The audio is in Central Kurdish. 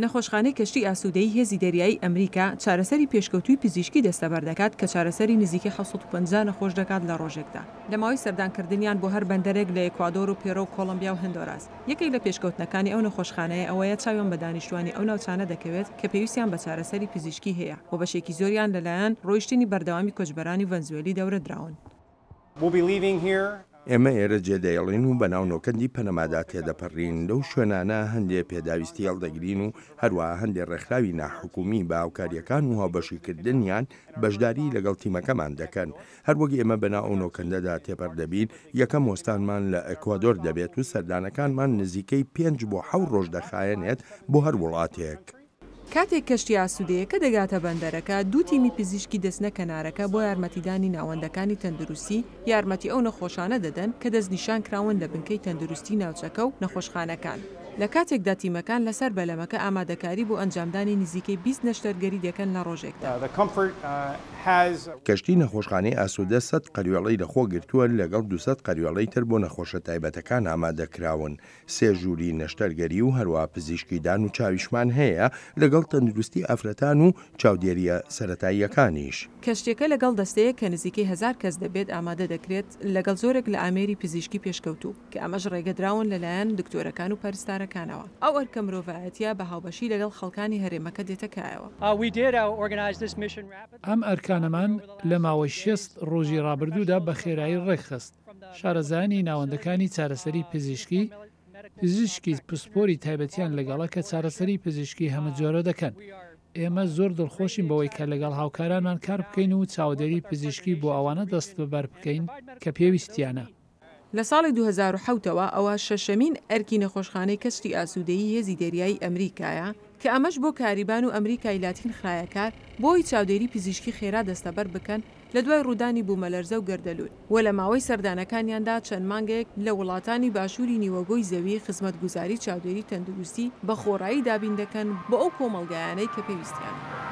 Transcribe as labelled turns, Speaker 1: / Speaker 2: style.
Speaker 1: نەخۆشخانەی کەشتی ئاسوودەیی هێزی دەریایی ئەمریکا چارەسەری پێشکەوتووی پزیشکی دەستەبەر دەکات کە چارەسەری نزیکەی 750 نەخۆش دەکات لە ڕۆژێکدا لە ماوەی سەردانکردنیان بۆ هەر بەندەرێک لە ئێکوادۆر و پێرۆ و کۆڵۆمبیا و هەندۆراس. یەکێک لە پێشکەوتنەکانی ئەو نەخۆشخانەیە ئەوەیە چاویان بە دانیشتووانی ئەو ناوچانە دەکەوێت کە پێویستیان بە چارەسەری پزیشکی هەیە و بەشێکی زۆریان لەلایەن ڕۆیشتنی بەردەوامی کۆچبەرانی ڤەنزوێلی دەورە دراون.
Speaker 2: ئێمە ئێرە جێدەێڵین و بەناو نۆکەندی پەنەمادا تێدەپەرین، لەو شوێنانە هەندێ پێداویستی هەڵدەگرین و هەروەها هەندێ ڕێکخراوی ناحکومی بە هاوکارییەکان و هاوبەشیکردنیان بەشداری لەگەڵ تیمەکەمان دەکەن. هەروەک ئێمە بەناو ئەو نۆکەندەدا تێپەر دەبین، یەکەم وەستانمان لە ئەکوادۆر دەبێت و سەردانەکانمان نزیکەی پێنج بۆ حەوت ڕۆژ دەخایەنێت بۆ هەر وڵاتێک.
Speaker 1: کاتێک کەشتی ئاسوودەیەکە دەگاتە بەندەرەکە، دوو تیمی پزیشکی دەچنە کەنارەکە بۆ یارمەتیدانی ناوەندەکانی تەندروستی، یارمەتی ئەو نەخۆشانە دەدەن کە دەستنیشانکراون لە بنکەی تەندروستی ناوچەکە و نەخۆشخانەکان. لە کاتێکدا تیمەکان لەسەر بەلەمەکە ئامادەکاری بۆ ئەنجامدانی نزیکەی 20 نەشتەرگەری دەکەن لە ڕۆژێکدا.
Speaker 2: کەشتی نەخۆشخانەی ئاسوودە 100 قەروێڵەی لەخۆ گرتووە، لەگەڵ 200 قەروێڵەی تر بۆ نەخۆشە تایبەتەکان ئامادەکراون. سێ ژووری نەشتەرگەری و هەروەها پزیشکی دان و چاویشمان هەیە، لەگەڵ تەندروستی ئافرەتان و چاودێرییە سەرەتاییەکانیش.
Speaker 1: کەشتیەکە لەگەڵ دەستەیەک کە نزیکەی 1000 کەس دەبێت ئامادە دەکرێت، لەگەڵ زۆرێک لە ئامێری پزیشکی پێشکەوتوو، کە ئەمەش ڕێگەدراون لەلایەن دکتۆرەکان و پەرستارەکانەوە. ئەو ئەرکە مرۆڤایەتیە بە هاوبەشی لەگەڵ خەڵکانی هەرێمەکە دێتە کایەوە.
Speaker 3: ئەم ئەرکانەمان لە ماوەی 60 ڕۆژی ڕابردوودا بە خێرایی ڕێکخست. شارەزایانی ناوەندەکانی چارەسەری پزیشکی، پزیشکی پسپۆری تایبەتیان لەگەڵە کە چارەسەری پزیشکی هەمەجۆرە دەکەن. ئێمە زۆر دڵخۆشین بەوەی کە لەگەڵ هاوکارانمان کار بکەین و چاودێری پزیشکی بۆ ئەوانە دەستبەبەر بکەین کە پێویستیانە.
Speaker 1: لە ساڵی 2007 ەوە ئەوە شەشەمین ئەرکی نەخۆشخانەی کەشتی ئاسوودەیی هێزی دەریایی ئەمریکایە کە ئەمەش بۆ کاریبان و ئەمریکای لاتین خرایە کار بۆ ئەوەی چاودێری پزیشکی خێرا دەستەبەر بکەن لە دوای ڕوودانی بوومەلەرزە و گەردەلوول و لە ماوەی سەردانەکانیاندا چەند مانگێک لە وڵاتانی باشووری نیوەگۆی زەوی خزمەتگوزاری چاودێری تەندروستی بە خۆڕایی دابین دەکەن بۆ ئەو کۆمەڵگایانەی کە پێویستیانە.